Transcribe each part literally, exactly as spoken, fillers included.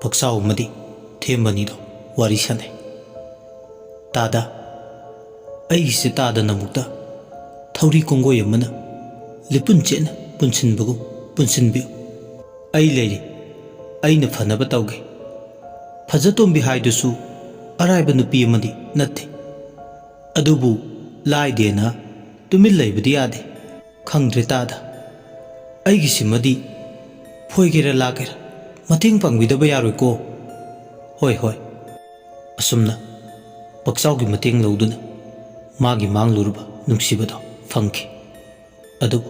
ꯄꯛꯆꯥꯎ ꯑꯃꯗꯤ ꯊꯦꯝꯕꯅꯤꯗꯣ ꯋꯥꯔꯤ ꯁꯥꯟꯅꯩ꯫ "ꯇꯥꯗ, ꯑꯩꯒꯤꯁꯦ ꯇꯥꯗ ꯅꯕꯨꯛꯇ ꯊꯧꯔꯤ ꯀꯣꯡꯒꯣꯏ ꯑꯃꯅ ꯂꯤꯄꯨꯟ ꯆꯦꯠꯅ ꯄꯨꯟꯁꯤꯟꯕꯒꯨꯝ ꯄꯨꯟꯁꯤꯟꯕꯤꯌꯨ꯫ ꯑꯩ ꯂꯩꯔꯤ, ꯑꯩꯅ ꯐꯅꯕ ꯇꯧꯒꯦ꯫ ꯐꯖꯇꯣꯝꯕꯤ ꯍꯥꯏꯗꯨꯁꯨ ꯑꯔꯥꯏꯕ ꯅꯨꯄꯤ ꯑꯃꯗꯤ ꯅꯠꯇꯦ꯫ ꯑꯗꯨꯕꯨ ꯂꯥꯏꯗꯦꯅ ꯇꯨꯃꯤꯟ ꯂꯩꯕꯗꯤ ꯌꯥꯗꯦ꯫ ꯈꯪꯗ꯭ꯔꯦ ꯇꯥꯗ, ꯑꯩꯒꯤꯁꯤꯃꯗꯤ ꯐꯣꯏꯒꯦꯔꯥ ꯂꯥꯛꯀꯦꯔꯥ ꯃꯇꯦꯡ ꯄꯥꯡꯕꯤꯗꯕ ꯌꯥꯔꯣꯏꯀꯣ꯫ ꯍꯣꯏ, ꯍꯣꯏ꯫" ꯑꯁꯨꯝꯅ ꯄꯛꯆꯥꯎꯒꯤ ꯃꯇꯦꯡ ꯂꯧꯗꯨꯅ ꯃꯥꯒꯤ ꯃꯥꯡꯂꯨꯔꯕ ꯅꯨꯡꯁꯤꯕꯗꯣ ꯐꯪꯈꯤ꯫ ꯑꯗꯨꯕꯨ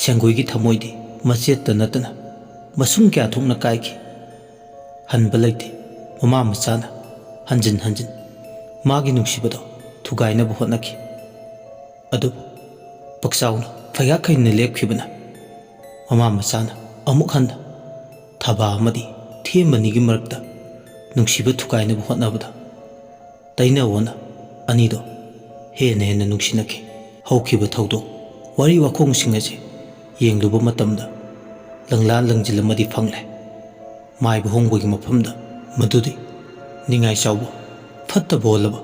ꯁꯦꯡꯒꯣꯏꯒꯤ ꯊꯃꯣꯏꯗꯤ ꯃꯆꯦꯠꯇ ꯅꯠꯇꯅ ꯃꯁꯨꯝ ꯀꯌꯥ ꯊꯣꯛꯅ ꯀꯥꯏꯈꯤ꯫ ꯍꯟꯕ ꯂꯩꯇꯦ꯫ ꯃꯃꯥ ꯃꯆꯥꯅ ꯍꯟꯖꯤꯟ ꯍꯟꯖꯤꯟ ꯃꯥꯒꯤ ꯅꯨꯡꯁꯤꯕꯗꯣ ꯊꯨꯒꯥꯏꯅꯕ ꯍꯣꯠꯅꯈꯤ꯫ ꯑꯗꯨꯕꯨ ꯄꯛꯆꯥꯎꯅ ꯐꯩꯒꯥꯛ ꯍꯩꯅ ꯂꯦꯞꯈꯤꯕꯅ ꯃꯃꯥ ꯃꯆꯥꯅ ꯑꯃꯨꯛ ꯍꯟꯅ ꯊꯕꯥ ꯑꯃꯗꯤ ꯊꯦꯝꯕꯅꯤꯒꯤ ꯃꯔꯛꯇ ꯅꯨꯡꯁꯤꯕ ꯊꯨꯒꯥꯏꯅꯕ ꯍꯣꯠꯅꯕꯗ ꯇꯩꯅꯑꯣꯅ ꯑꯅꯤꯗꯣ ꯍꯦꯟꯅ ꯍꯦꯟꯅ ꯅꯨꯡꯁꯤꯅꯈꯤ꯫ ꯍꯧꯈꯤꯕ ꯊꯧꯗꯣꯛ ꯋꯥꯔꯤ ꯋꯥꯈꯣꯡꯁꯤꯡ ꯑꯁꯤ ꯌꯦꯡꯂꯨꯕ ꯃꯇꯝꯗ ꯂꯪꯂꯥ ꯂꯪꯖꯤꯜ ꯑꯃꯗꯤ ꯐꯪꯂꯦ꯫ ꯃꯥꯏꯕ ꯍꯣꯡꯕꯒꯤ ꯃꯐꯝꯗ ꯃꯗꯨꯗꯤ ꯅꯤꯡꯉꯥꯏ ꯆꯥꯎꯕ, ꯐꯠꯇꯕ ꯑꯣꯜꯂꯕ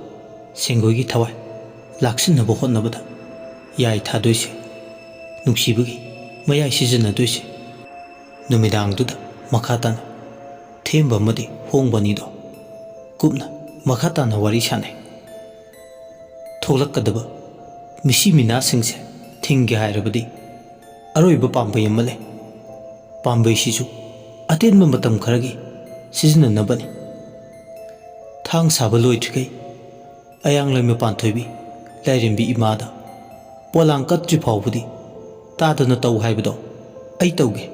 ꯁꯦꯡꯒꯣꯏꯒꯤ ꯊꯋꯥꯏ ꯂꯥꯛꯁꯤꯟꯅꯕ ꯍꯣꯠꯅꯕꯗ ꯌꯥꯏ ꯊꯥꯗꯣꯏꯁꯦ, ꯅꯨꯡꯁꯤꯕꯒꯤ ꯃꯌꯥꯏ ꯁꯤꯖꯤꯟꯅꯗꯣꯏꯁꯦ꯫ ꯅꯨꯃꯤꯗꯥꯡꯗꯨꯗ ꯃꯈꯥ ꯇꯥꯅ ꯊꯦꯝꯕ ꯑꯃꯗꯤ ꯍꯣꯡꯕ ꯑꯅꯤꯗꯣ ꯀꯨꯞꯅ ꯃꯈꯥ ꯇꯥꯅ ꯋꯥꯔꯤ ꯁꯥꯟꯅꯩ꯫ ꯊꯣꯛꯂꯛꯀꯗꯕ ꯃꯤꯁꯤ ꯃꯤꯅꯥꯁꯤꯡꯁꯦ ꯊꯤꯡꯒꯦ ꯍꯥꯏꯔꯕꯗꯤ ꯑꯔꯣꯏꯕ ꯄꯥꯝꯕꯩ ꯑꯃ ꯂꯩ꯫ ꯄꯥꯝꯕꯩꯁꯤꯁꯨ ꯑꯇꯦꯟꯕ ꯃꯇꯝ ꯈꯔꯒꯤ ꯁꯤꯖꯤꯟꯅꯅꯕꯅꯤ꯫ ꯊꯥꯡ ꯁꯥꯕ ꯂꯣꯏꯗ꯭ꯔꯤꯈꯩ ꯑꯌꯥꯡꯂꯩꯃ ꯄꯥꯟꯊꯣꯏꯕꯤ ꯂꯥꯏꯔꯦꯝꯕꯤ ꯏꯃꯥꯗ ꯄꯣꯂꯥꯡ ꯀꯠꯇ꯭ꯔꯤ ꯐꯥꯎꯕꯗꯤ ꯇꯥꯗꯅ ꯇꯧ ꯍꯥꯏꯕꯗꯣ ꯑꯩ ꯇꯧꯒꯦ꯫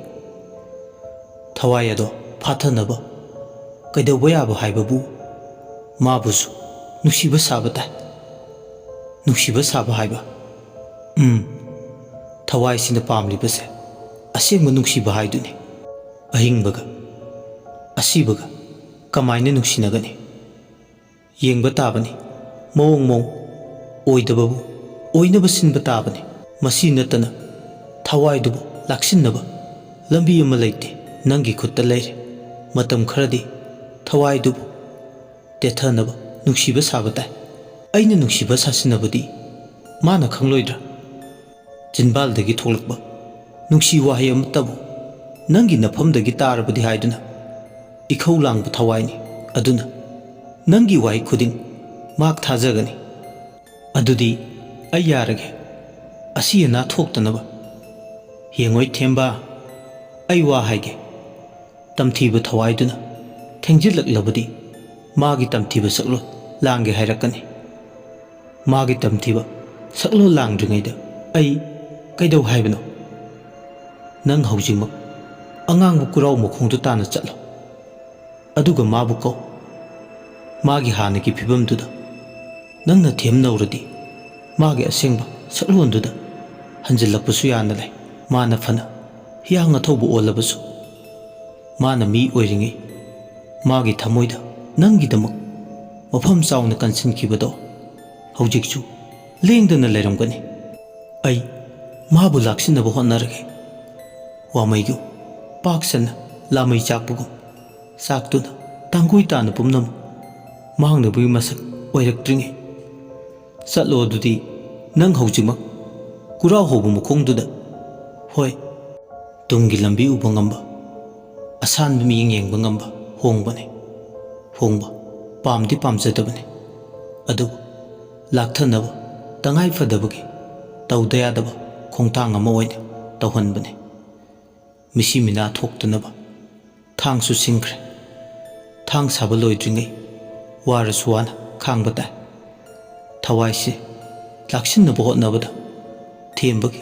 ꯊꯋꯥꯏ ꯑꯗꯣ ꯐꯥꯊꯅꯕ ꯀꯩꯗꯧꯕ ꯌꯥꯕ ꯍꯥꯏꯕꯕꯨ ꯃꯥꯕꯨꯁꯨ ꯅꯨꯡꯁꯤꯕ ꯁꯥꯕ ꯇꯥꯏ꯫ ꯅꯨꯡꯁꯤꯕ ꯁꯥꯕ ꯍꯥꯏꯕ, ꯎꯝ, ꯊꯋꯥꯏꯁꯤꯅ ꯄꯥꯝꯂꯤꯕꯁꯦ ꯑꯁꯦꯡꯕ ꯅꯨꯡꯁꯤꯕ ꯍꯥꯏꯗꯨꯅꯤ꯫ ꯑꯍꯤꯡꯕꯒ ꯑꯁꯤꯕꯒ ꯀꯃꯥꯏꯅ ꯅꯨꯡꯁꯤꯅꯒꯅꯤ? ꯌꯦꯡꯕ ꯇꯥꯕꯅꯤ, ꯃꯑꯣꯡ ꯃꯑꯣꯡ, ꯑꯣꯏꯗꯕꯕꯨ ꯑꯣꯏꯅꯕ ꯁꯤꯟꯕ ꯇꯥꯕꯅꯤ꯫ ꯃꯁꯤ ꯅꯠꯇꯅ ꯊꯋꯥꯏꯗꯨꯕꯨ ꯂꯥꯛꯁꯤꯟꯅꯕ ꯂꯝꯕꯤ ꯑꯃ ꯂꯩꯇꯦ꯫ ꯅꯪꯒꯤ ꯈꯨꯠꯇ ꯂꯩꯔꯦ꯫ ꯃꯇꯝ ꯈꯔꯗꯤ ꯊꯋꯥꯏꯗꯨꯕꯨ ꯇꯦꯊꯅꯕ ꯅꯨꯡꯁꯤꯕ ꯁꯥꯕ ꯇꯥꯏ꯫ ꯑꯩꯅ ꯅꯨꯡꯁꯤꯕ ꯁꯥꯁꯤꯟꯅꯕꯗꯤ ꯃꯥꯅ ꯈꯪꯂꯣꯏꯗ꯭ꯔꯥ? ꯆꯤꯟꯕꯥꯜꯗꯒꯤ ꯊꯣꯛꯂꯛꯄ ꯅꯨꯡꯁꯤ ꯋꯥꯍꯩ ꯑꯃꯠꯇꯕꯨ ꯅꯪꯒꯤ ꯅꯐꯝꯗꯒꯤ ꯇꯥꯔꯕꯗꯤ ꯍꯥꯏꯗꯨꯅ ꯏꯈꯧ ꯂꯥꯡꯕ ꯊꯋꯥꯏꯅꯤ꯫ ꯑꯗꯨꯅ ꯅꯪꯒꯤ ꯋꯥꯍꯩ ꯈꯨꯗꯤꯡ ꯃꯍꯥꯛ ꯊꯥꯖꯒꯅꯤ꯫ ꯑꯗꯨꯗꯤ ꯑꯩ ꯌꯥꯔꯒꯦ, ꯑꯁꯤ ꯑꯅꯥ ꯊꯣꯛꯇꯅꯕ꯫ ꯌꯦꯡꯉꯣꯏ ꯊꯦꯝꯕ, ꯑꯩ ꯋꯥ ꯍꯥꯏꯒꯦ꯫ ꯇꯝꯊꯤꯕ ꯊꯋꯥꯏꯗꯨꯅ ꯊꯦꯡꯖꯤꯜꯂꯛꯂꯕꯗꯤ ꯃꯥꯒꯤ ꯇꯝꯊꯤꯕ ꯁꯛꯂꯣꯟ ꯂꯥꯡꯒꯦ ꯍꯥꯏꯔꯛꯀꯅꯤ꯫ ꯃꯥꯒꯤ ꯇꯝꯊꯤꯕ ꯁꯛꯂꯣꯟ ꯂꯥꯡꯗ꯭ꯔꯤꯉꯩꯗ ꯑꯩ ꯀꯩꯗꯧ ꯍꯥꯏꯕꯅꯣ? ꯅꯪ ꯍꯧꯖꯤꯛꯃꯛ ꯑꯉꯥꯡꯕ ꯀꯨꯔꯥꯎ ꯃꯈꯣꯡꯗꯨ ꯇꯥꯅ ꯆꯠꯂꯣ꯫ ꯑꯗꯨꯒ ꯃꯥꯕꯨ ꯀꯧ꯫ ꯃꯥꯒꯤ ꯍꯥꯟꯅꯒꯤ ꯐꯤꯕꯝꯗꯨꯗ ꯅꯪꯅ ꯊꯦꯝꯅꯧꯔꯗꯤ ꯃꯥꯒꯤ ꯑꯁꯦꯡꯕ ꯁꯛꯂꯣꯟꯗꯨꯗ ꯍꯟꯖꯤꯜꯂꯛꯄꯁꯨ ꯌꯥꯅ ꯂꯩ꯫ ꯃꯥꯅ ꯐꯅ ꯍꯤꯌꯥꯡ ꯑꯊꯧꯕ ꯑꯣꯜꯂꯕꯁꯨ, ꯃꯥꯅ ꯃꯤ ꯑꯣꯏꯔꯤꯉꯩ ꯃꯥꯒꯤ ꯊꯃꯣꯏꯗ ꯅꯪꯒꯤꯗꯃꯛ ꯃꯐꯝ ꯆꯥꯎꯅ ꯀꯟꯁꯤꯟꯈꯤꯕꯗꯣ ꯍꯧꯖꯤꯛꯁꯨ ꯂꯦꯡꯗꯅ ꯂꯩꯔꯝꯒꯅꯤ꯫ ꯑꯩ ꯃꯥꯕꯨ ꯂꯥꯛꯁꯤꯟꯅꯕ ꯍꯣꯠꯅꯔꯒꯦ꯫ ꯋꯥꯃꯩꯒꯨꯝ ꯄꯥꯛ ꯁꯟꯅ ꯂꯥꯃꯩ ꯆꯥꯛꯄꯒꯨꯝ ꯆꯥꯛꯇꯨꯅ ꯇꯥꯡꯒꯣꯏ ꯇꯥꯅ ꯄꯨꯝꯅꯃꯛ ꯃꯥꯡꯅꯕꯒꯤ ꯃꯁꯛ ꯑꯣꯏꯔꯛꯇ꯭ꯔꯤꯉꯩ꯫ ꯆꯠꯂꯣ ꯑꯗꯨꯗꯤ ꯅꯪ ꯍꯧꯖꯤꯛꯃꯛ ꯀꯨꯔꯥꯎ ꯍꯧꯕ ꯃꯈꯣꯡꯗꯨꯗ꯫ ꯍꯣꯏ, ꯇꯨꯡꯒꯤ ꯂꯝꯕꯤ ꯎꯕ ꯉꯝꯕ, ꯑꯁꯥꯟꯕ ꯃꯤꯠꯌꯦꯡ ꯌꯦꯡꯕ ꯉꯝꯕ ꯍꯣꯡꯕꯅꯤ꯫ ꯍꯣꯡꯕ ꯄꯥꯝꯗꯤ ꯄꯥꯝꯖꯗꯕꯅꯤ, ꯑꯗꯨꯕꯨ ꯂꯥꯛꯊꯅꯕ ꯇꯉꯥꯏ ꯐꯗꯕꯒꯤ ꯇꯧꯗ ꯌꯥꯗꯕ ꯈꯣꯡꯊꯥꯡ ꯑꯃ ꯑꯣꯏꯅ ꯇꯧꯍꯟꯕꯅꯤ꯫ ꯃꯤꯁꯤ ꯃꯤꯅꯥ ꯊꯣꯛꯇꯅꯕ ꯊꯥꯡꯁꯨ ꯁꯤꯡꯈ꯭ꯔꯦ꯫ ꯊꯥꯡ ꯁꯥꯕ ꯂꯣꯏꯗ꯭ꯔꯤꯉꯩ ꯋꯥꯔꯁꯨ ꯋꯥꯅ ꯈꯥꯡꯕ ꯇꯥꯏ꯫ ꯊꯋꯥꯏꯁꯦ ꯂꯥꯛꯁꯤꯟꯅꯕ ꯍꯣꯠꯅꯕꯗ ꯊꯦꯝꯕꯒꯤ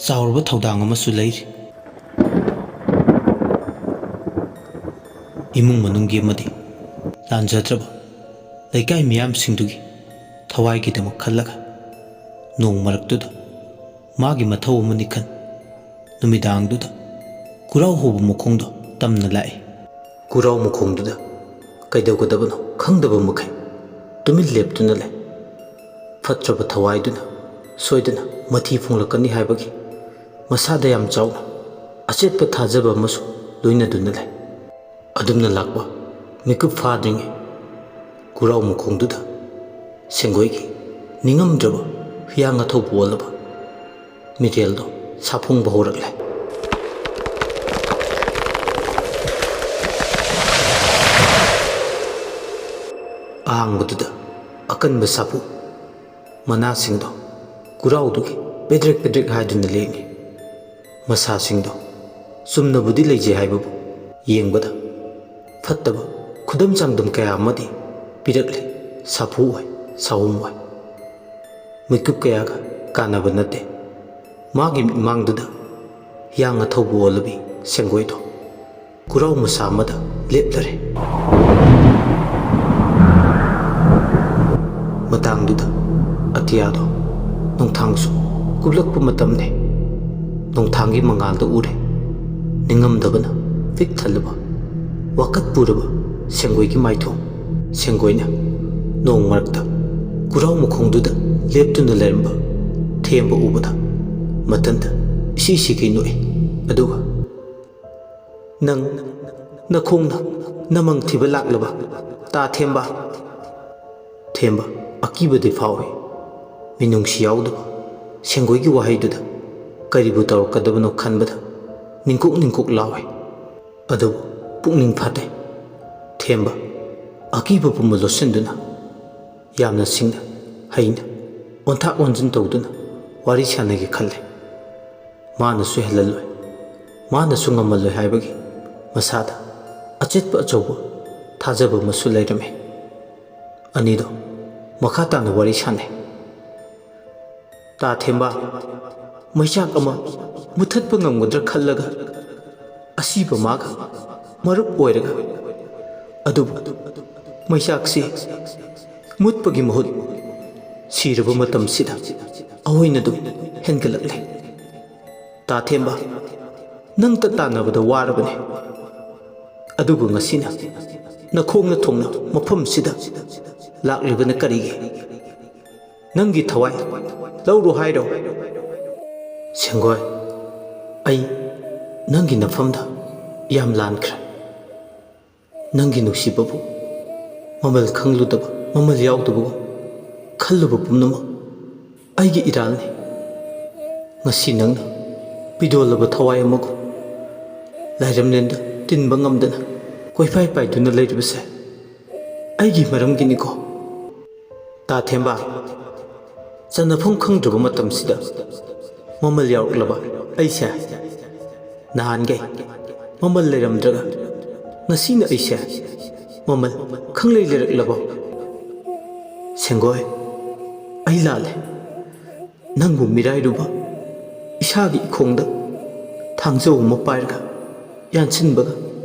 ꯆꯥꯎꯔꯕ ꯊꯧꯗꯥꯡ ꯑꯃꯁꯨ ꯂꯩꯔꯤ꯫ ꯏꯃꯨꯡ ꯃꯅꯨꯡꯒꯤ ꯑꯃꯗꯤ ꯂꯥꯟꯖꯗ꯭ꯔꯕ ꯂꯩꯀꯥꯏ ꯃꯤꯌꯥꯝꯁꯤꯡꯗꯨꯒꯤ ꯊꯋꯥꯏꯒꯤꯗꯃꯛ ꯈꯜꯂꯒ ꯅꯣꯡ ꯃꯔꯛꯇꯨꯗ ꯃꯥꯒꯤ ꯃꯊꯧ ꯑꯃꯅꯤ ꯈꯟ ꯅꯨꯃꯤꯗꯥꯡꯗꯨꯗ ꯀꯨꯔꯥꯎ ꯍꯧꯕ ꯃꯈꯣꯡꯗꯣ ꯇꯝꯅ ꯂꯥꯛꯏ꯫ ꯀꯨꯔꯥꯎ ꯃꯈꯣꯡꯗꯨꯗ ꯀꯩꯗꯧꯒꯗꯕꯅꯣ ꯈꯪꯗꯕ ꯃꯈꯩ ꯇꯨꯃꯤꯟ ꯂꯦꯞꯇꯨꯅ ꯂꯩ꯫ ꯐꯠꯇ꯭ꯔꯕ ꯊꯋꯥꯏꯗꯨꯅ ꯁꯣꯏꯗꯅ ꯃꯊꯤ ꯐꯣꯡꯂꯛꯀꯅꯤ ꯍꯥꯏꯕꯒꯤ ꯃꯁꯥꯗ ꯌꯥꯝ ꯆꯥꯎꯅ ꯑꯆꯦꯠꯄ ꯊꯥꯖꯕ ꯑꯃꯁꯨ ꯂꯣꯏꯅꯗꯨꯅ ꯂꯩ꯫ ꯑꯗꯨꯝꯅ ꯂꯥꯛꯄ ꯃꯤꯀꯨꯞ ꯐꯥꯗ꯭ꯔꯤꯉꯩ ꯀꯨꯔꯥꯎ ꯃꯈꯣꯡꯗꯨꯗ ꯁꯦꯡꯒꯣꯏꯒꯤ ꯅꯤꯡꯉꯝꯗ꯭ꯔꯕ ꯍꯤꯌꯥꯡ ꯑꯊꯧꯕ ꯑꯣꯜꯂꯕ ꯃꯤꯔꯦꯜꯗꯣ ꯁꯥꯐꯣꯡꯕ ꯍꯧꯔꯛꯂꯦ꯫ ꯑꯍꯥꯡꯕꯗꯨꯗ ꯑꯀꯟꯕ ꯁꯥꯐꯨ ꯃꯅꯥꯁꯤꯡꯗꯣ ꯀꯨꯔꯥꯎꯗꯨꯒꯤ ꯄꯦꯗ꯭ꯔꯦꯛ ꯄꯦꯗ꯭ꯔꯦꯛ ꯍꯥꯏꯗꯨꯅ ꯂꯦꯡꯏ꯫ ꯃꯁꯥꯁꯤꯡꯗꯣ ꯆꯨꯝꯅꯕꯨꯗꯤ ꯂꯩꯖꯩ ꯍꯥꯏꯕꯕꯨ ꯌꯦꯡꯕꯗ ꯐꯠꯇꯕ ꯈꯨꯗꯝ ꯆꯥꯡꯗꯝ ꯀꯌꯥ ꯑꯃꯗꯤ ꯄꯤꯔꯛꯂꯤ꯫ ꯁꯥꯐꯨ ꯑꯣꯏ, ꯁꯥꯍꯨꯝ ꯑꯣꯏ꯫ ꯃꯤꯀꯨꯞ ꯀꯌꯥꯒ ꯀꯥꯟꯅꯕ ꯅꯠꯇꯦ꯫ ꯃꯥꯒꯤ ꯃꯤꯠꯃꯥꯡꯗꯨꯗ ꯍꯤꯌꯥꯡ ꯑꯊꯧꯕ ꯑꯣꯜꯂꯕꯤ ꯁꯦꯡꯒꯣꯏꯗꯣ ꯀꯨꯔꯥꯎ ꯃꯁꯥ ꯑꯃꯗ ꯂꯦꯞꯂꯔꯦ꯫ ꯃꯇꯥꯡꯗꯨꯗ ꯑꯇꯤꯌꯥꯗꯣ ꯅꯣꯡꯊꯥꯡꯁꯨ ꯀꯨꯞꯂꯛꯄ ꯃꯇꯝꯅꯤ꯫ ꯅꯣꯡꯊꯥꯡꯒꯤ ꯃꯉꯥꯜꯗ ꯎꯔꯦ ꯅꯤꯡꯉꯝꯗꯕꯅ ꯄꯤꯛ ꯊꯜꯂꯕ ꯋꯥꯀꯠ ꯄꯨꯔꯕ ꯁꯦꯡꯒꯣꯏꯒꯤ ꯃꯥꯏꯊꯣꯡ꯫ ꯁꯦꯡꯒꯣꯏꯅ ꯅꯣꯡ ꯃꯔꯛꯇ ꯀꯨꯔꯥꯎ ꯃꯈꯣꯡꯗꯨꯗ ꯂꯦꯞꯇꯨꯅ ꯂꯩꯔꯝꯕ ꯊꯦꯝꯕ ꯎꯕꯗ ꯃꯊꯟꯇ ꯏꯁꯤ ꯁꯤꯈꯩ ꯅꯣꯛꯏ꯫ ꯑꯗꯨꯒ "ꯅꯪ ꯅꯈꯣꯡꯅ ꯅꯃꯪ ꯊꯤꯕ ꯂꯥꯛꯂꯕ ꯇꯥ ꯊꯦꯝꯕ?" ꯊꯦꯝꯕ ꯑꯀꯤꯕꯗꯤ ꯐꯥꯎꯏ꯫ ꯃꯤꯅꯨꯡꯁꯤ ꯌꯥꯎꯗꯕ ꯁꯦꯡꯒꯣꯏꯒꯤ ꯋꯥꯍꯩꯗꯨꯗ ꯀꯔꯤꯕꯨ ꯇꯧꯔꯛꯀꯗꯕꯅꯣ ꯈꯟꯕꯗ ꯅꯤꯡꯀꯨꯛ ꯅꯤꯡꯀꯨꯛ ꯂꯥꯎꯏ꯫ ꯑꯗꯨꯕꯨ ꯄꯨꯛꯅꯤꯡ ꯐꯥꯗꯦ꯫ ꯊꯦꯝꯕ ꯑꯀꯤꯕ ꯄꯨꯝꯕ ꯂꯣꯠꯁꯤꯟꯗꯨꯅ ꯌꯥꯝꯅ ꯁꯤꯡꯅ ꯑꯩꯅ ꯑꯣꯟꯊꯥꯛ ꯑꯣꯟꯁꯤꯟ ꯇꯧꯗꯨꯅ ꯋꯥꯔꯤ ꯁꯥꯟꯅꯒꯦ ꯈꯜꯂꯦ꯫ ꯃꯥꯅꯁꯨ ꯍꯦꯜꯍꯜꯂꯣꯏ, ꯃꯥꯅꯁꯨ ꯉꯝꯍꯜꯂꯣꯏ ꯍꯥꯏꯕꯒꯤ ꯃꯁꯥꯗ ꯑꯆꯦꯠꯄ ꯑꯆꯧꯕ ꯊꯥꯖꯕ ꯑꯃꯁꯨ ꯂꯩꯔꯝꯃꯤ꯫ ꯑꯅꯤꯗꯣ ꯃꯈꯥ ꯇꯥꯅ ꯋꯥꯔꯤ ꯁꯥꯟꯅꯩ꯫ "ꯇꯥ ꯊꯦꯝꯕ, ꯃꯩꯆꯥꯛ ꯑꯃ ꯃꯨꯊꯠꯄ ꯉꯝꯒꯗ꯭ꯔꯥ ꯈꯜꯂꯒ ꯑꯁꯤꯕ ꯃꯥꯒ ꯃꯔꯨꯞ ꯑꯣꯏꯔꯒ, ꯑꯗꯨꯕꯨ ꯃꯩꯆꯥꯛꯁꯤ ꯃꯨꯠꯄꯒꯤ ꯃꯍꯨꯠ ꯁꯤꯔꯕ ꯃꯇꯝꯁꯤꯗ ꯑꯑꯣꯏꯅ ꯑꯗꯨꯝ ꯍꯦꯟꯒꯠꯂꯛꯂꯦ꯫ ꯇꯥ ꯊꯦꯝꯕ, ꯅꯪꯇ ꯇꯥꯟꯅꯕꯗ ꯋꯥꯔꯕꯅꯤ꯫ ꯑꯗꯨꯕꯨ ꯉꯁꯤꯅ ꯅꯈꯣꯡꯅ ꯊꯣꯡꯅ ꯃꯐꯝꯁꯤꯗ ꯂꯥꯛꯂꯤꯕꯅ ꯀꯔꯤꯒꯤ? ꯅꯪꯒꯤ ꯊꯋꯥꯏ ꯂꯧꯔꯣ ꯍꯥꯏꯔꯣ?" "ꯁꯦꯡꯒꯣꯏ, ꯑꯩ ꯅꯪꯒꯤ ꯅꯐꯝꯗ ꯌꯥꯝ ꯂꯥꯟꯈ꯭ꯔꯦ꯫ ꯅꯪꯒꯤ ꯅꯨꯡꯁꯤꯕꯕꯨ ꯃꯃꯜ ꯈꯪꯂꯨꯗꯕ, ꯃꯃꯜ ꯌꯥꯎꯗꯕꯒꯨꯝ ꯈꯜꯂꯨꯕ ꯄꯨꯝꯅꯃꯛ ꯑꯩꯒꯤ ꯏꯔꯥꯜꯅꯤ꯫ ꯉꯁꯤ ꯅꯪꯅ ꯄꯤꯗꯣꯜꯂꯕ ꯊꯋꯥꯏ ꯑꯃꯒꯨꯝ ꯂꯥꯏꯔꯝꯂꯦꯟꯗ ꯇꯤꯟꯕ ꯉꯝꯗꯅ ꯀꯣꯏꯄꯥꯏ ꯄꯥꯏꯗꯨꯅ ꯂꯩꯔꯤꯕꯁꯦ ꯑꯩꯒꯤ ꯃꯔꯝꯒꯤꯅꯤꯀꯣ꯫ ꯇꯥ ꯊꯦꯝꯕ, ꯆꯟꯅꯐꯝ ꯈꯪꯗ꯭ꯔꯕ ꯃꯇꯝꯁꯤꯗ ꯃꯃꯜ ꯌꯥꯎꯔꯛꯂꯕ ꯑꯩꯁꯦ ꯅꯍꯥꯟꯈꯩ ꯃꯃꯜ ꯂꯩꯔꯝꯗ꯭ꯔꯒ ꯉꯁꯤꯅ ꯑꯩꯁꯦ ꯃꯃꯜ ꯈꯪꯂꯩ ꯂꯩꯔꯛꯂꯕ? ꯁꯦꯡꯒꯣꯏ, ꯑꯩ ꯂꯥꯜꯂꯦ꯫ ꯅꯪꯕꯨ ꯃꯤꯔꯥꯏꯔꯨꯕ ꯏꯁꯥꯒꯤ ꯏꯈꯣꯡꯗ ꯊꯥꯡꯖꯧ ꯑꯃ ꯄꯥꯏꯔꯒ ꯌꯥꯟꯁꯤꯟꯕꯒ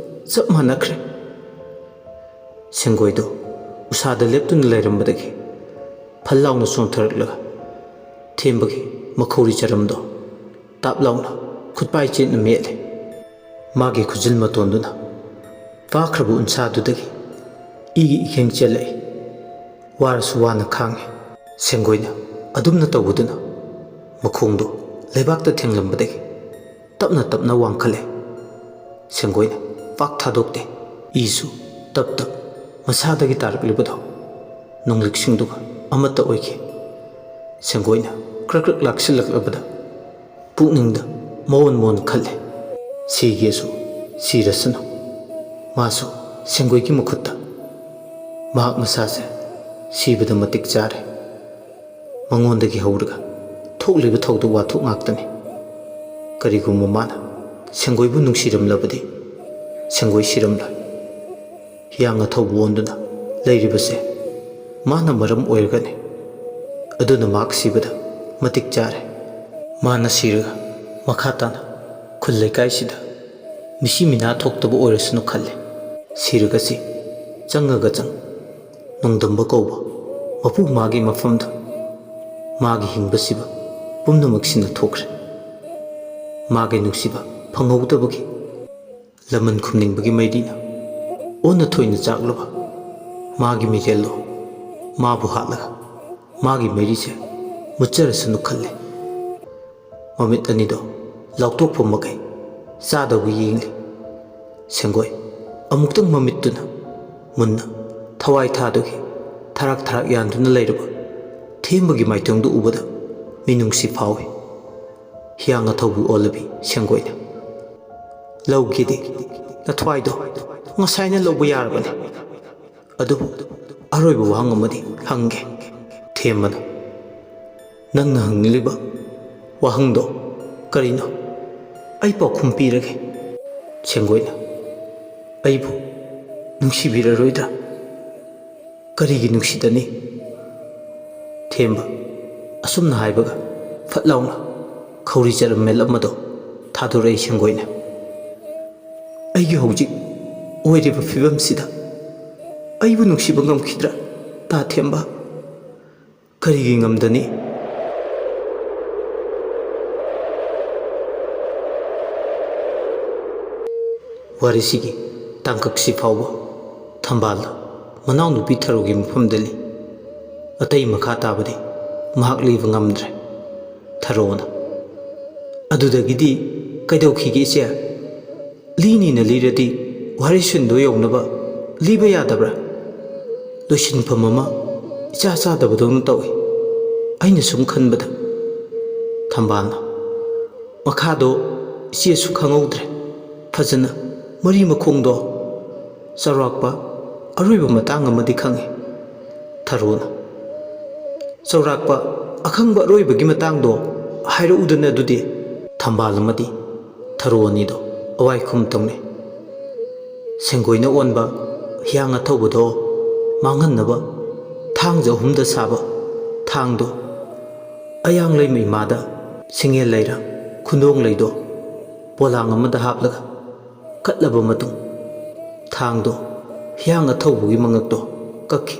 ꯆꯞ ꯃꯥꯟꯅꯈ꯭ꯔꯦ꯫" ꯁꯦꯡꯒꯣꯏꯗꯣ ꯎꯁꯥꯗ ꯂꯦꯞꯇꯨꯅ ꯂꯩꯔꯝꯕꯗꯒꯤ ꯐꯜ ꯂꯥꯎꯅ ꯆꯣꯡꯊꯔꯛꯂꯒ ꯊꯦꯝꯕꯒꯤ ꯃꯈꯧꯔꯤ ꯆꯔꯝꯗꯣ ꯇꯥꯞ ꯂꯥꯎꯅ ꯈꯨꯠꯄꯥꯏ ꯆꯦꯠꯅ ꯃꯦꯠꯂꯦ꯫ ꯃꯥꯒꯤ ꯈꯨꯖꯤꯜ ꯃꯇꯣꯟꯗꯨꯅ ꯐꯥꯈ꯭ꯔꯕ ꯎꯟꯁꯥꯗꯨꯗꯒꯤ ꯏꯒꯤ ꯏꯈꯦꯡ ꯆꯦꯜꯂꯛꯏ꯫ ꯋꯥꯔꯁꯨ ꯋꯥꯅ ꯈꯥꯡꯉꯤ꯫ ꯁꯦꯡꯒꯣꯏꯅ ꯑꯗꯨꯝꯅ ꯇꯧꯕꯗꯨꯅ ꯃꯈꯣꯡꯗꯨ ꯂꯩꯕꯥꯛꯇ ꯊꯦꯡꯂꯝꯕꯗꯒꯤ ꯇꯞꯅ ꯇꯞꯅ ꯋꯥꯡꯈꯠꯂꯦ꯫ ꯁꯦꯡꯒꯣꯏꯅ ꯄꯥꯛ ꯊꯥꯗꯣꯛꯇꯦ꯫ ꯏꯁꯨ ꯇꯞ ꯇꯞ ꯃꯁꯥꯗꯒꯤ ꯇꯥꯔꯛꯂꯤꯕꯗꯣ ꯅꯣꯡꯂꯤꯛꯁꯤꯡꯗꯨꯒ ꯑꯃꯠꯇ ꯑꯣꯏꯈꯤ꯫ ꯁꯦꯡꯒꯣꯏꯅ ꯀ꯭ꯔꯛ ꯀ꯭ꯔꯛ ꯂꯥꯛꯁꯤꯜꯂꯛꯂꯕꯗ ꯄꯨꯛꯅꯤꯡꯗ ꯃꯑꯣꯟ ꯃꯑꯣꯟ ꯈꯜꯂꯦ꯫ ꯁꯤꯒꯦꯁꯨ ꯁꯤꯔꯁꯅꯨ꯫ ꯃꯥꯁꯨ ꯁꯦꯡꯒꯣꯏꯒꯤ ꯃꯈꯨꯠꯇ ꯃꯍꯥꯛ ꯃꯁꯥꯁꯦ ꯁꯤꯕꯗ ꯃꯇꯤꯛ ꯆꯥꯔꯦ꯫ ꯃꯉꯣꯟꯗꯒꯤ ꯍꯧꯔꯒ ꯊꯣꯛꯂꯤꯕ ꯊꯧꯗꯣꯛ ꯋꯥꯊꯣꯛ ꯉꯥꯛꯇꯅꯤ꯫ ꯀꯔꯤꯒꯨꯝꯕ ꯃꯥꯅ ꯁꯦꯡꯒꯣꯏꯕꯨ ꯅꯨꯡꯁꯤꯔꯝꯂꯕꯗꯤ ꯁꯦꯡꯒꯣꯏ ꯁꯤꯔꯝꯂꯣꯏ꯫ ꯍꯤꯌꯥꯡ ꯑꯊꯧꯕ ꯑꯣꯟꯗꯨꯅ ꯂꯩꯔꯤꯕꯁꯦ ꯃꯥꯅ ꯃꯔꯝ ꯑꯣꯏꯔꯒꯅꯤ꯫ ꯑꯗꯨꯅ ꯃꯍꯥꯛ ꯁꯤꯕꯗ ꯃꯇꯤꯛ ꯆꯥꯔꯦ꯫ ꯃꯥꯅ ꯁꯤꯔꯒ ꯃꯈꯥ ꯇꯥꯅ ꯈꯨꯜ ꯂꯩꯀꯥꯏꯁꯤꯗ ꯃꯤꯁꯤ ꯃꯤꯅꯥ ꯊꯣꯛꯇꯕ ꯑꯣꯏꯔꯁꯅꯨ ꯈꯜꯂꯦ꯫ ꯁꯤꯔꯒꯁꯤ ꯆꯪꯉꯒ ꯆꯪ ꯅꯣꯡꯗꯝꯕ ꯀꯧꯕ ꯃꯄꯨ ꯃꯥꯒꯤ ꯃꯐꯝꯗ ꯃꯥꯒꯤ ꯍꯤꯡꯕꯁꯤꯕ ꯄꯨꯝꯅꯃꯛꯁꯤꯅ ꯊꯣꯛꯈ꯭ꯔꯦ꯫ ꯃꯥꯒꯤ ꯅꯨꯡꯁꯤꯕ ꯐꯪꯍꯧꯗꯕꯒꯤ ꯂꯃꯟ ꯈꯨꯝꯅꯤꯡꯕꯒꯤ ꯃꯩꯔꯤꯅ ꯑꯣꯟꯅ ꯊꯣꯏꯅ ꯆꯥꯛꯂꯕ ꯃꯥꯒꯤ ꯃꯤꯔꯦꯜꯂꯣ ꯃꯥꯕꯨ ꯍꯥꯠꯂꯒ ꯃꯥꯒꯤ ꯃꯩꯔꯤꯁꯦ ꯃꯨꯠꯆꯔꯁꯅꯨ ꯈꯜꯂꯦ꯫ ꯃꯃꯤꯠ ꯑꯅꯤꯗꯣ ꯂꯥꯎꯊꯣꯛꯄ ꯃꯈꯩ ꯆꯥꯗꯧꯕ ꯌꯦꯡꯂꯤ꯫ ꯁꯦꯡꯒꯣꯏ ꯑꯃꯨꯛꯇꯪ ꯃꯃꯤꯠꯇꯨꯅ ꯃꯨꯟꯅ ꯊꯋꯥꯏ ꯊꯥꯗꯨꯒꯤ ꯊꯔꯥꯛ ꯊꯔꯥꯛ ꯌꯥꯟꯗꯨꯅ ꯂꯩꯔꯕ ꯊꯦꯝꯕꯒꯤ ꯃꯥꯏꯇꯣꯡꯗꯨ ꯎꯕꯗ ꯃꯤꯅꯨꯡꯁꯤ ꯐꯥꯎꯏ꯫ ꯍꯤꯌꯥꯡ ꯑꯊꯧꯕꯤ ꯑꯣꯜꯂꯕꯤ ꯁꯦꯡꯒꯣꯏꯅ, "ꯂꯧꯒꯦꯗꯤ ꯅꯊ꯭ꯋꯥꯏꯗꯣ ꯉꯁꯥꯏꯅ ꯂꯧꯕ ꯌꯥꯔꯕꯅꯤ꯫ ꯑꯗꯨꯕꯨ ꯑꯔꯣꯏꯕ ꯋꯥꯍꯪ ꯑꯃꯗꯤ ꯍꯪꯒꯦ꯫" ꯊꯦꯝꯕꯅ, "ꯅꯪꯅ ꯍꯪꯂꯤꯕ ꯋꯥꯍꯪꯗꯣ ꯀꯔꯤꯅꯣ? ꯑꯩ ꯄꯥꯎꯈꯨꯝ ꯄꯤꯔꯒꯦ꯫" ꯁꯦꯡꯒꯣꯏꯅ, "ꯑꯩꯕꯨ ꯅꯨꯡꯁꯤꯕꯤꯔꯔꯣꯏꯗ꯭ꯔꯥ? ꯀꯔꯤꯒꯤ ꯅꯨꯡꯁꯤꯗꯅꯤ?" ꯊꯦꯝꯕ ꯑꯁꯨꯝꯅ ꯍꯥꯏꯕꯒ ꯐꯠ ꯂꯥꯎꯅ ꯈꯧꯔꯤ ꯆꯔꯝꯃꯦꯜ ꯑꯃꯗꯣ ꯊꯥꯗꯣꯔꯛꯏ ꯁꯦꯡꯒꯣꯏꯅ꯫ "ꯑꯩꯒꯤ ꯍꯧꯖꯤꯛ ꯑꯣꯏꯔꯤꯕ ꯐꯤꯕꯝꯁꯤꯗ ꯑꯩꯕꯨ ꯅꯨꯡꯁꯤꯕ ꯉꯝꯈꯤꯗ꯭ꯔꯥ, ꯇꯥ ꯊꯦꯝꯕ? ꯀꯔꯤꯒꯤ ꯉꯝꯗꯅꯤ?" ꯋꯥꯔꯤꯁꯤꯒꯤ ꯇꯥꯡꯀꯛꯁꯤ ꯐꯥꯎꯕ ꯊꯝꯕꯥꯜꯗ ꯃꯅꯥꯎꯅꯨꯄꯤ ꯊꯔꯣꯒꯤ ꯃꯐꯝꯗ ꯂꯩ꯫ ꯑꯇꯩ ꯃꯈꯥ ꯇꯥꯕꯗꯤ ꯃꯍꯥꯛ ꯂꯤꯕ ꯉꯝꯗ꯭ꯔꯦ꯫ ꯊꯔꯣꯅ, "ꯑꯗꯨꯗꯒꯤꯗꯤ ꯀꯩꯗꯧꯈꯤꯒꯦ, ꯏꯆꯦ? ꯂꯤꯅꯤꯅ ꯂꯤꯔꯗꯤ ꯋꯥꯔꯤꯁꯤꯟꯗꯣ ꯌꯧꯅꯕ ꯂꯤꯕ ꯌꯥꯗꯕ꯭ꯔꯥ? ꯂꯣꯏꯁꯤꯟꯐꯝ ꯑꯃ ꯏꯆꯥ ꯆꯥꯗꯕꯗꯧꯅ ꯇꯧꯏ, ꯑꯩꯅ ꯁꯨꯝ ꯈꯟꯕꯗ꯫" ꯊꯝꯕꯥꯜꯅ, "ꯃꯈꯥꯗꯣ ꯏꯆꯦꯁꯨ ꯈꯪꯍꯧꯗ꯭ꯔꯦ ꯐꯖꯅ, ꯃꯔꯤ ꯃꯈꯣꯡꯗꯣ꯫ ꯆꯥꯎꯔꯥꯛꯄ ꯑꯔꯣꯏꯕ ꯃꯇꯥꯡ ꯑꯃꯗꯤ ꯈꯪꯉꯤ꯫" ꯊꯔꯣꯅ, "ꯆꯥꯎꯔꯥꯛꯄ ꯑꯈꯪꯕ ꯑꯔꯣꯏꯕꯒꯤ ꯃꯇꯥꯡꯗꯣ ꯍꯥꯏꯔꯛꯎꯗꯅ ꯑꯗꯨꯗꯤ꯫ ꯊꯝꯕꯥꯜ ꯑꯃꯗꯤ ꯊꯔꯣ ꯑꯅꯤꯗꯣ ꯑꯋꯥꯏꯈꯨꯝ ꯇꯧꯅꯩ꯫ ꯁꯦꯡꯒꯣꯏꯅ ꯑꯣꯟꯕ ꯍꯤꯌꯥꯡ ꯑꯊꯧꯕꯗꯣ ꯃꯥꯡꯍꯟꯅꯕ ꯊꯥꯡꯖ ꯑꯍꯨꯝꯗ ꯁꯥꯕ ꯊꯥꯡꯗꯣ ꯑꯌꯥꯡ ꯂꯩꯃ ꯏꯃꯥꯗ ꯁꯤꯡꯉꯦꯜ ꯂꯩꯔ ꯈꯨꯟꯗꯣꯡ ꯂꯩꯗꯣ ꯄꯣꯂꯥꯡ ꯑꯃꯗ ꯍꯥꯞꯂꯒ ꯀꯠꯂꯕ ꯃꯇꯨꯡ, ꯊꯥꯡꯗꯣ ꯍꯤꯌꯥꯡ ꯑꯊꯧꯕꯒꯤ ꯃꯉꯛꯇꯣ ꯀꯛꯈꯤ꯫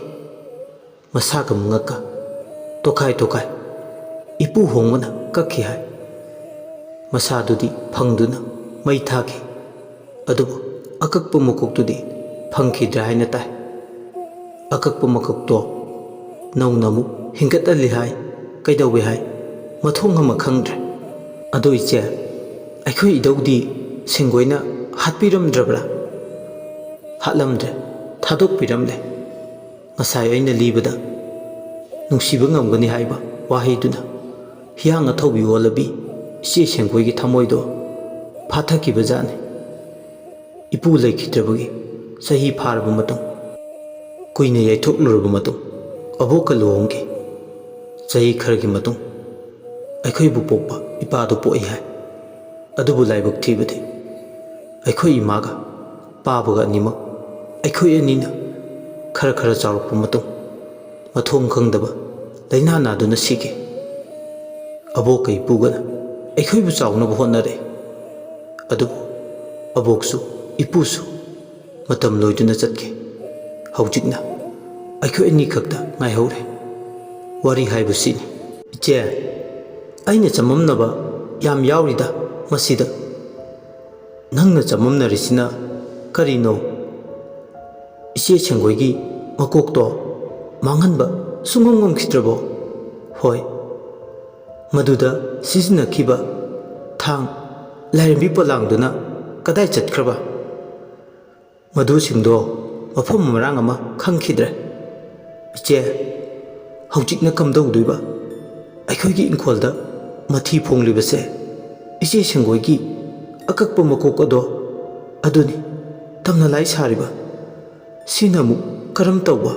ꯃꯁꯥꯒ ꯃꯉꯛꯀ ꯇꯣꯈꯥꯏ ꯇꯣꯈꯥꯏ ꯏꯄꯨ ꯍꯣꯡꯕꯅ ꯀꯛꯈꯤ ꯍꯥꯏ꯫ ꯃꯁꯥꯗꯨꯗꯤ ꯐꯪꯗꯨꯅ ꯃꯩ ꯊꯥꯈꯤ꯫ ꯑꯗꯨꯕꯨ ꯑꯀꯛꯄ ꯃꯀꯣꯛꯇꯨꯗꯤ ꯐꯪꯈꯤꯗ꯭ꯔꯦ ꯍꯥꯏꯅ ꯇꯥꯏ꯫ ꯑꯀꯛꯄ ꯃꯀꯣꯛꯇꯣ ꯅꯧꯅ ꯑꯃꯨꯛ ꯍꯤꯡꯒꯠꯍꯜꯂꯤ ꯍꯥꯏ꯫ ꯀꯩꯗꯧꯏ ꯍꯥꯏ? ꯃꯊꯣꯡ ꯑꯃ ꯈꯪꯗ꯭ꯔꯦ꯫ ꯑꯗꯣ ꯏꯆꯦ, ꯑꯩꯈꯣꯏ ꯏꯙꯧꯗꯤ ꯁꯦꯡꯒꯣꯏꯅ ꯍꯥꯠꯄꯤꯔꯝꯗ꯭ꯔꯕ꯭ꯔꯥ? ꯍꯥꯠꯂꯝꯗ꯭ꯔꯦ, ꯊꯥꯗꯣꯛꯄꯤꯔꯝꯂꯦ꯫ ꯉꯁꯥꯏ ꯑꯩꯅ ꯂꯤꯕꯗ ꯅꯨꯡꯁꯤꯕ ꯉꯝꯒꯅꯤ ꯍꯥꯏꯕ ꯋꯥꯍꯩꯗꯨꯅ ꯍꯤꯌꯥꯡ ꯑꯊꯧꯕꯤ ꯑꯣꯜꯂꯕꯤ ꯏꯆꯦ ꯁꯦꯡꯒꯣꯏꯒꯤ ꯊꯃꯣꯏꯗꯣ ꯐꯥꯊꯈꯤꯕ ꯖꯥꯠꯅꯤ꯫ ꯏꯄꯨ ꯂꯩꯈꯤꯗ꯭ꯔꯕꯒꯤ ꯆꯍꯤ ꯐꯥꯔꯕ ꯃꯇꯨꯡ, ꯀꯨꯏꯅ ꯌꯩꯊꯣꯛꯂꯨꯔꯕ ꯃꯇꯨꯡ, ꯑꯕꯣꯛꯀ ꯂꯨꯍꯣꯡꯈꯤ꯫ ꯆꯍꯤ ꯈꯔꯒꯤ ꯃꯇꯨꯡ, ꯑꯩꯈꯣꯏꯕꯨ ꯄꯣꯛꯄ ꯏꯄꯥꯗꯨ ꯄꯣꯛꯏ ꯍꯥꯏ꯫ ꯑꯗꯨꯕꯨ ꯂꯥꯏꯕꯛ ꯊꯤꯕꯗꯤ, ꯑꯩꯈꯣꯏ ꯏꯃꯥꯒ ꯄꯥꯕꯒ ꯑꯅꯤꯃꯛ ꯑꯩꯈꯣꯏ ꯑꯅꯤꯅ ꯈꯔ ꯈꯔ ꯆꯥꯎꯔꯛꯄ ꯃꯇꯨꯡ, ꯃꯊꯣꯡ ꯈꯪꯗꯕ ꯂꯥꯏꯅꯥ ꯅꯥꯗꯨꯅ ꯁꯤꯈꯤ꯫ ꯑꯕꯣꯛꯀ ꯏꯄꯨꯒꯅ ꯑꯩꯈꯣꯏꯕꯨ ꯆꯥꯎꯅꯕ ꯍꯣꯠꯅꯔꯦ꯫ ꯑꯗꯨꯕꯨ ꯑꯕꯣꯛꯁꯨ ꯏꯄꯨꯁꯨ ꯃꯇꯝ ꯂꯣꯏꯗꯨꯅ ꯆꯠꯈꯤ꯫ ꯍꯧꯖꯤꯛꯅ ꯑꯩꯈꯣꯏ ꯑꯅꯤꯈꯛꯇ ꯉꯥꯏꯍꯧꯔꯦ꯫ ꯋꯥꯔꯤ ꯍꯥꯏꯕꯁꯤꯅꯤ꯫ ꯏꯆꯦ, ꯑꯩꯅ ꯆꯃꯝꯅꯕ ꯌꯥꯝ ꯌꯥꯎꯔꯤꯗ ꯃꯁꯤꯗ꯫ ꯅꯪꯅ ꯆꯃꯝꯅꯔꯤꯁꯤꯅ ꯀꯔꯤꯅꯣ? ꯏꯆꯦ ꯁꯦꯡꯒꯣꯏꯒꯤ ꯃꯀꯣꯛꯇꯣ ꯃꯥꯡꯍꯟꯕ ꯁꯨꯡꯉꯝ ꯉꯝꯈꯤꯗ꯭ꯔꯕꯣ? ꯍꯣꯏ, ꯃꯗꯨꯗ ꯁꯤꯖꯤꯟꯅꯈꯤꯕ ꯊꯥꯡ, ꯂꯥꯏꯔꯦꯝꯕꯤ ꯄꯣꯂꯥꯡꯗꯨꯅ ꯀꯗꯥꯏ ꯆꯠꯈ꯭ꯔꯕ? ꯃꯗꯨꯁꯤꯡꯗꯣ ꯃꯐꯝ ꯃꯔꯥꯡ ꯑꯃ ꯈꯪꯈꯤꯗ꯭ꯔꯦ꯫ ꯏꯆꯦ, ꯍꯧꯖꯤꯛꯅ ꯀꯝꯗꯧꯗꯣꯏꯕ? ꯑꯩꯈꯣꯏꯒꯤ ꯏꯪꯈꯣꯜꯗ ꯃꯊꯤ ꯐꯣꯡꯂꯤꯕꯁꯦ ꯏꯆꯦ ꯁꯦꯡꯒꯣꯏꯒꯤ ꯑꯀꯛꯄ ꯃꯀꯣꯛ ꯑꯗꯣ ꯑꯗꯨꯅꯤ ꯇꯝꯅ ꯂꯥꯏ ꯁꯥꯔꯤꯕ꯫ ꯁꯤꯅ ꯑꯃꯨꯛ ꯀꯔꯝ ꯇꯧꯕ?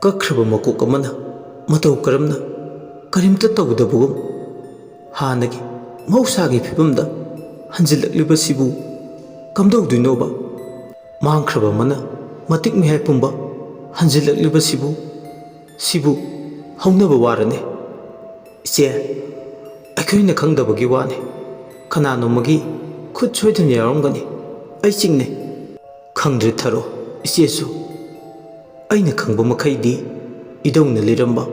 ꯀꯛꯈ꯭ꯔꯕ ꯃꯀꯣꯛ ꯑꯃꯅ ꯃꯇꯧ ꯀꯔꯝꯅ ꯀꯔꯤꯝꯇ ꯇꯧꯗꯕꯒꯨꯝ ꯍꯥꯟꯅꯒꯤ ꯃꯍꯧꯁꯥꯒꯤ ꯐꯤꯕꯝꯗ ꯍꯟꯖꯤꯜꯂꯛꯂꯤꯕꯁꯤꯕꯨ ꯀꯝꯗꯧꯗꯣꯏꯅꯣꯕ? ꯃꯥꯡꯈ꯭ꯔꯕ ꯑꯃꯅ ꯃꯇꯤꯛ ꯃꯌꯥꯏ ꯄꯨꯝꯕ ꯍꯟꯖꯤꯜꯂꯛꯂꯤꯕꯁꯤꯕꯨ, ꯁꯤꯕꯨ ꯍꯧꯅꯕ ꯋꯥꯔꯅꯤ꯫ ꯏꯆꯦ, ꯑꯩꯈꯣꯏꯅ ꯈꯪꯗꯕꯒꯤ ꯋꯥꯅꯤ꯫ ꯀꯅꯥꯅꯣꯃꯒꯤ ꯈꯨꯠ ꯁꯣꯏꯗꯅ ꯌꯥꯎꯔꯝꯒꯅꯤ꯫ ꯑꯩ ꯆꯤꯡꯅꯩ꯫ ꯈꯪꯗ꯭ꯔꯦ ꯊꯔꯣ, ꯏꯆꯦꯁꯨ꯫ ꯑꯩꯅ ꯈꯪꯕ ꯃꯈꯩꯗꯤ ꯏꯙꯧꯅ ꯂꯤꯔꯝꯕ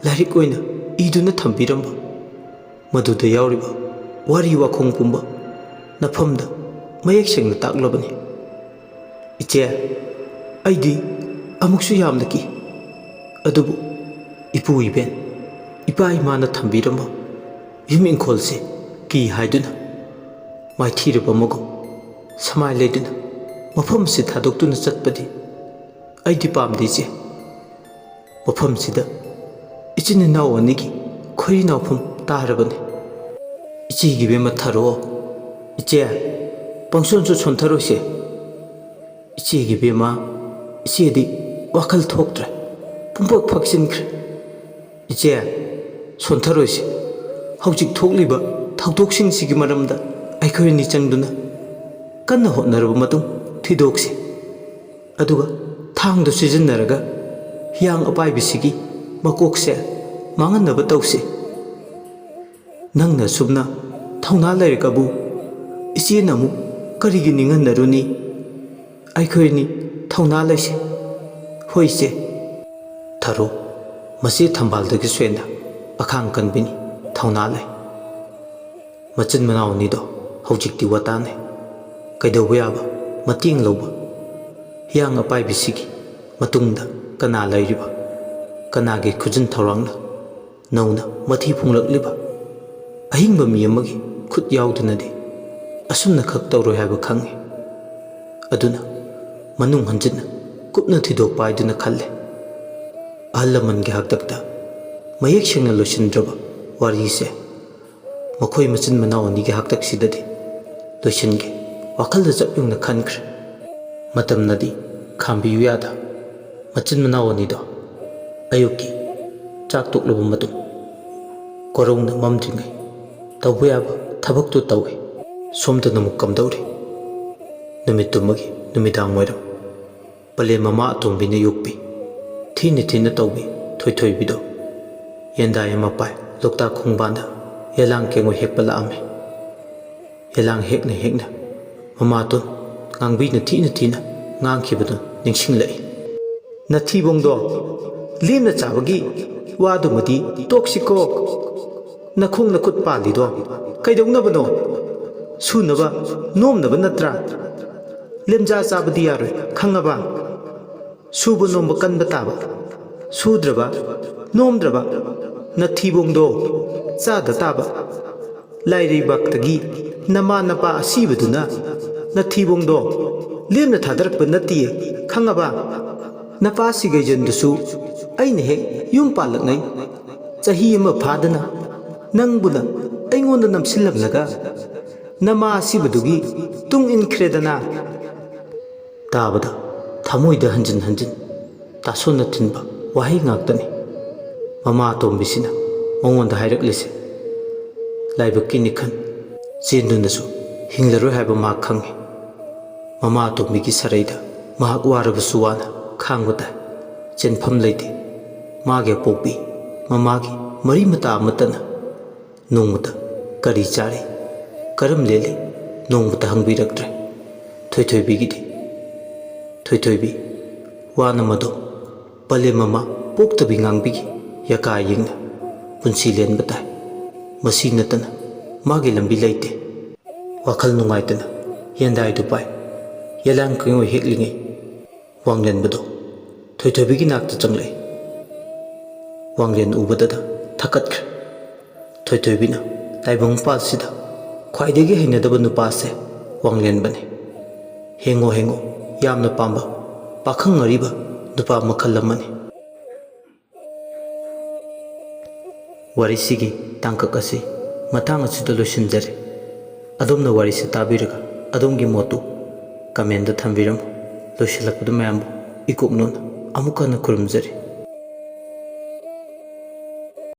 ꯂꯥꯏꯔꯤꯛ ꯑꯣꯏꯅ ꯏꯗꯨꯅ ꯊꯝꯕꯤꯔꯝꯕ ꯃꯗꯨꯗ ꯌꯥꯎꯔꯤꯕ ꯋꯥꯔꯤ ꯋꯥꯈꯣꯡ ꯄꯨꯝꯕ ꯅꯐꯝꯗ ꯃꯌꯦꯛ ꯁꯦꯡꯅ ꯇꯥꯛꯂꯕꯅꯤ꯫ ꯏꯆꯦ, ꯑꯩꯗꯤ ꯑꯃꯨꯛꯁꯨ ꯌꯥꯝꯅ ꯀꯤ꯫ ꯑꯗꯨꯕꯨ ꯏꯄꯨ ꯏꯕꯦꯟ, ꯏꯄꯥ ꯏꯃꯥꯅ ꯊꯝꯕꯤꯔꯝꯕ ꯌꯨꯝ ꯏꯪꯈꯣꯜꯁꯦ ꯀꯤ ꯍꯥꯏꯗꯨꯅ ꯃꯥꯏꯊꯤꯔꯕ ꯑꯃꯒꯨꯝ ꯁꯃꯥꯏ ꯂꯩꯗꯨꯅ ꯃꯐꯝ ꯑꯁꯤ ꯊꯥꯗꯣꯛꯇꯨꯅ ꯆꯠꯄꯗꯤ ꯑꯩꯗꯤ ꯄꯥꯝꯗꯦ, ꯏꯆꯦ꯫ ꯃꯐꯝꯁꯤꯗ ꯏꯆꯤꯟ ꯏꯅꯥꯎ ꯑꯅꯤꯒꯤ ꯈꯣꯏꯔꯤ ꯅꯥꯎꯐꯝ ꯇꯥꯔꯕꯅꯤ꯫ ꯏꯆꯦꯒꯤ ꯏꯕꯦꯝꯃ ꯊꯔꯣ, ꯏꯆꯦ, ꯄꯪꯁꯣꯟꯁꯨ ꯁꯣꯟꯊꯔꯣꯏꯁꯦ꯫ ꯏꯆꯦꯒꯤ ꯏꯕꯦꯝꯃ, ꯏꯆꯦꯗꯤ ꯋꯥꯈꯜ ꯊꯣꯛꯇ꯭ꯔꯦ, ꯄꯨꯡꯐꯛ ꯐꯛꯆꯤꯟꯈ꯭ꯔꯦ꯫ ꯏꯆꯦ, ꯁꯣꯟꯊꯔꯣꯏꯁꯦ꯫ ꯍꯧꯖꯤꯛ ꯊꯣꯛꯂꯤꯕ ꯊꯧꯗꯣꯛꯁꯤꯡꯁꯤꯒꯤ ꯃꯔꯝꯗ ꯑꯩꯈꯣꯏ ꯑꯅꯤ ꯆꯪꯗꯨꯅ ꯀꯟꯅ ꯍꯣꯠꯅꯔꯕ ꯃꯇꯨꯡ ꯊꯤꯗꯣꯛꯁꯤ꯫ ꯑꯗꯨꯒ ꯊꯥꯡꯗꯨ ꯁꯤꯖꯤꯟꯅꯔꯒ ꯍꯤꯌꯥꯡ ꯑꯄꯥꯏꯕꯤꯁꯤꯒꯤ ꯃꯀꯣꯛꯁꯦ ꯃꯥꯡꯍꯟꯅꯕ ꯇꯧꯁꯤ꯫ ꯅꯪꯅ ꯑꯁꯨꯝꯅ ꯊꯧꯅꯥ ꯂꯩꯔꯒꯕꯨ ꯏꯆꯦꯅ ꯑꯃꯨꯛ ꯀꯔꯤꯒꯤ ꯅꯤꯡꯍꯟꯅꯔꯨꯅꯤ? ꯑꯩꯈꯣꯏ ꯑꯅꯤ ꯊꯧꯅꯥ ꯂꯩꯁꯤ꯫ ꯍꯣꯏ, ꯏꯆꯦ꯫ ꯊꯔꯣ, ꯃꯆꯦ ꯊꯝꯕꯥꯜꯗꯒꯤꯁꯨ ꯍꯦꯟꯅ ꯑꯈꯥꯡ ꯀꯟꯕꯤꯅꯤ, ꯊꯧꯅꯥ ꯂꯩ꯫ ꯃꯆꯤꯟ ꯃꯅꯥꯎ ꯑꯅꯤꯗꯣ ꯍꯧꯖꯤꯛꯇꯤ ꯋꯥꯇꯥꯅꯩ꯫ ꯀꯩꯗꯧꯕ ꯌꯥꯕ ꯃꯇꯦꯡ ꯂꯧꯕ? ꯍꯤꯌꯥꯡ ꯑꯄꯥꯏꯕꯤꯁꯤꯒꯤ ꯃꯇꯨꯡꯗ ꯀꯅꯥ ꯂꯩꯔꯤꯕ? ꯀꯅꯥꯒꯤ ꯈꯨꯖꯤꯟ ꯊꯧꯔꯥꯡꯅ ꯅꯧꯅ ꯃꯊꯤ ꯐꯣꯡꯂꯛꯂꯤꯕ? ꯑꯍꯤꯡꯕ ꯃꯤ ꯑꯃꯒꯤ ꯈꯨꯠ ꯌꯥꯎꯗꯅꯗꯤ ꯑꯁꯨꯝꯅ ꯈꯛ ꯇꯧꯔꯣꯏ ꯍꯥꯏꯕ ꯈꯪꯏ꯫ ꯑꯗꯨꯅ ꯃꯅꯨꯡ ꯍꯟꯖꯤꯟꯅ ꯀꯨꯞꯅ ꯊꯤꯗꯣꯛꯄ ꯍꯥꯏꯗꯨꯅ ꯈꯜꯂꯦ꯫ ꯑꯍꯜ ꯂꯃꯟꯒꯤ ꯍꯥꯛꯇꯛꯇ ꯃꯌꯦꯛ ꯁꯦꯡꯅ ꯂꯣꯏꯁꯤꯟꯗ꯭ꯔꯕ ꯋꯥꯔꯤꯁꯦ ꯃꯈꯣꯏ ꯃꯆꯤꯟ ꯃꯅꯥꯎ ꯑꯅꯤꯒꯤ ꯍꯥꯛꯇꯛꯁꯤꯗꯗꯤ ꯂꯣꯏꯁꯤꯟꯒꯦ ꯋꯥꯈꯜꯗ ꯆꯞ ꯌꯨꯡꯅ ꯈꯟꯈ꯭ꯔꯦ꯫ ꯃꯇꯝꯅꯗꯤ ꯈꯥꯝꯕꯤꯌꯨ ꯌꯥꯗ ꯃꯆꯤꯟ ꯃꯅꯥꯎ ꯑꯅꯤꯗꯣ ꯑꯌꯨꯛꯀꯤ ꯆꯥꯛ ꯇꯣꯛꯂꯕ ꯃꯇꯨꯡ ꯀꯣꯔꯧꯅ ꯃꯝꯗ꯭ꯔꯤꯉꯩ ꯇꯧꯕ ꯌꯥꯕ ꯊꯕꯛꯇꯨ ꯇꯧꯏ꯫ ꯁꯣꯝꯗꯅ ꯑꯃꯨꯛ ꯀꯝꯗꯧꯔꯤ? ꯅꯨꯃꯤꯠꯇꯨꯃꯒꯤ ꯅꯨꯃꯤꯗꯥꯡ ꯋꯥꯏꯔꯝ꯫ ꯄꯂꯦꯝ ꯃꯃꯥ ꯑꯇꯣꯝꯕꯤꯅ ꯌꯣꯛꯄꯤ, ꯊꯤꯅ ꯊꯤꯅ ꯇꯧꯕꯤ ꯊꯣꯏꯊꯣꯏꯕꯤꯗꯣ ꯌꯦꯟꯗꯥꯏ ꯑꯃ ꯄꯥꯏ ꯂꯣꯛꯇꯥꯛ ꯈꯣꯡꯕꯥꯟꯗ ꯌꯦꯂꯥꯡ ꯀꯦꯡꯉꯣꯏ ꯍꯦꯛꯄ ꯂꯥꯛꯑꯝꯃꯤ꯫ ꯌꯦꯂꯥꯡ ꯍꯦꯛꯅ ꯍꯦꯛꯅ ꯃꯃꯥꯇꯣꯟ ꯉꯥꯡꯕꯤꯅ ꯊꯤꯅ ꯊꯤꯅ ꯉꯥꯡꯈꯤꯕꯗꯨ ꯅꯤꯡꯁꯤꯡꯂꯛꯏ꯫ "ꯅꯊꯤꯕꯣꯡꯗꯣ, ꯂꯦꯝꯅ ꯆꯥꯕꯒꯤ ꯋꯥꯗꯨꯃꯗꯤ ꯇꯣꯛꯁꯤꯀꯣ꯫ ꯅꯈꯣꯡ ꯅꯈꯨꯠ ꯄꯥꯜꯂꯤꯗꯣ ꯀꯩꯗꯧꯅꯕꯅꯣ? ꯁꯨꯅꯕ ꯅꯣꯝꯅꯕ ꯅꯠꯇ꯭ꯔꯥ? ꯂꯦꯝꯖꯥ ꯆꯥꯕꯗꯤ ꯌꯥꯔꯣꯏ, ꯈꯪꯉꯕ? ꯁꯨꯕ ꯅꯣꯝꯕ ꯀꯟꯕ ꯇꯥꯕ꯫ ꯁꯨꯗ꯭ꯔꯕ ꯅꯣꯝꯗ꯭ꯔꯕ ꯅꯊꯤꯕꯣꯡꯗꯣ ꯆꯥꯗ ꯇꯥꯕ꯫ ꯂꯥꯏꯔꯩꯕꯥꯛꯇꯒꯤ ꯅꯃꯥ ꯅꯄꯥ ꯑꯁꯤꯕꯗꯨꯅ ꯅꯊꯤꯕꯣꯡꯗꯣ ꯂꯦꯝꯅ ꯊꯥꯗꯔꯛꯄ ꯅꯠꯇꯤꯌꯦ, ꯈꯪꯉꯕ? ꯅꯄꯥ ꯁꯤꯒꯩꯖꯟꯗꯨꯁꯨ ꯑꯩꯅ ꯍꯦꯛ ꯌꯨꯝ ꯄꯥꯜꯂꯛꯉꯩ ꯆꯍꯤ ꯑꯃ ꯐꯥꯗꯅ ꯅꯪꯕꯨꯅ ꯑꯩꯉꯣꯟꯗ ꯅꯝꯁꯤꯜꯂꯝꯂꯒ ꯅꯃꯥ ꯑꯁꯤꯕꯗꯨꯒꯤ ꯇꯨꯡ ꯏꯟꯈ꯭ꯔꯦꯗꯅ꯫" ꯇꯥꯕꯗ ꯊꯃꯣꯏꯗ ꯍꯟꯖꯤꯟ ꯍꯟꯖꯤꯟ ꯇꯥꯁꯣꯟꯅ ꯊꯤꯟꯕ ꯋꯥꯍꯩ ꯉꯥꯛꯇꯅꯤ ꯃꯃꯥ ꯑꯇꯣꯝꯕꯤꯁꯤꯅ ꯃꯉꯣꯟꯗ ꯍꯥꯏꯔꯛꯂꯤꯁꯦ꯫ ꯂꯥꯏꯕꯛꯀꯤ ꯅꯤꯈꯟ ꯆꯦꯟꯗꯨꯅꯁꯨ ꯍꯤꯡꯂꯔꯣꯏ ꯍꯥꯏꯕ ꯃꯍꯥꯛ ꯈꯪꯏ꯫ ꯃꯃꯥ ꯑꯇꯣꯝꯕꯤꯒꯤ ꯁꯔꯩꯗ ꯃꯍꯥꯛ ꯋꯥꯔꯕꯁꯨ ꯋꯥꯅ ꯈꯥꯡꯕ ꯇꯥꯏ꯫ ꯆꯦꯟꯐꯝ ꯂꯩꯇꯦ꯫ ꯃꯥꯒꯤ ꯑꯄꯣꯛꯄꯤ ꯃꯃꯥꯒꯤ ꯃꯔꯤ ꯃꯇꯥ ꯑꯃꯠꯇꯅ ꯅꯣꯡꯃꯇ ꯀꯔꯤ ꯆꯥꯔꯤ, ꯀꯔꯝ ꯂꯦꯜꯂꯤ, ꯅꯣꯡꯃꯇ ꯍꯪꯕꯤꯔꯛꯇ꯭ꯔꯦ ꯊꯣꯏꯊꯣꯏꯕꯤꯒꯤꯗꯤ꯫ ꯊꯣꯏꯊꯣꯏꯕꯤ ꯋꯥꯅ ꯃꯗꯨ ꯄꯂꯦꯝ ꯃꯃꯥ ꯄꯣꯛꯇꯕꯤ ꯉꯥꯡꯕꯤꯒꯤ ꯌꯀꯥ ꯌꯦꯡꯅ ꯄꯨꯟꯁꯤ ꯂꯦꯟꯕ ꯇꯥꯏ꯫ ꯃꯁꯤ ꯅꯠꯇꯅ ꯃꯥꯒꯤ ꯂꯝꯕꯤ ꯂꯩꯇꯦ꯫ ꯋꯥꯈꯜ ꯅꯨꯡꯉꯥꯏꯇꯅ ꯌꯦꯟꯗꯥꯏꯗꯨ ꯄꯥꯏ꯫ ꯌꯦꯂꯥꯡ ꯀꯦꯡꯉꯣꯏ ꯍꯦꯛꯂꯤꯉꯩ ꯋꯥꯡꯂꯦꯟꯕꯗꯣ ꯊꯣꯏꯊꯣꯏꯕꯤꯒꯤ ꯅꯥꯛꯇ ꯆꯪꯂꯛꯏ꯫ ꯋꯥꯡꯂꯦꯟ ꯎꯕꯗꯗ ꯊꯛꯀꯠꯈ꯭ꯔꯦ꯫ ꯊꯣꯏꯊꯣꯏꯕꯤꯅ ꯇꯥꯏꯕꯪ ꯃꯄꯥꯜꯁꯤꯗ ꯈ꯭ꯋꯥꯏꯗꯒꯤ ꯍꯩꯅꯗꯕ ꯅꯨꯄꯥꯁꯦ ꯋꯥꯡꯂꯦꯟꯕꯅꯤ꯫ ꯍꯦꯡꯉꯣ ꯍꯦꯡꯉꯣ ꯌꯥꯝꯅ ꯄꯥꯝꯕ ꯄꯥꯈꯪ ꯑꯔꯤꯕ ꯅꯨꯄꯥ ꯃꯈꯜ ꯑꯃꯅꯤ꯫ ꯋꯥꯔꯤꯁꯤꯒꯤ ꯇꯥꯡꯀꯛ ꯑꯁꯤ ꯃꯇꯥꯡ ꯑꯁꯤꯗ ꯂꯣꯏꯁꯤꯟꯖꯔꯦ꯫ ꯑꯗꯣꯝꯅ ꯋꯥꯔꯤꯁꯤ ꯇꯥꯕꯤꯔꯒ ꯑꯗꯣꯝꯒꯤ ꯃꯣꯠꯇꯨ ꯀꯃꯦꯟꯗ ꯊꯝꯕꯤꯔꯝꯃꯨ꯫ ꯂꯣꯏꯁꯤꯜꯂꯛꯄꯗ ꯃꯌꯥꯝꯕꯨ ꯏꯀꯣꯛꯅꯣꯅ ꯑꯃꯨꯛ ꯍꯟꯅ ꯈꯨꯔꯨꯝꯖꯔꯤ꯫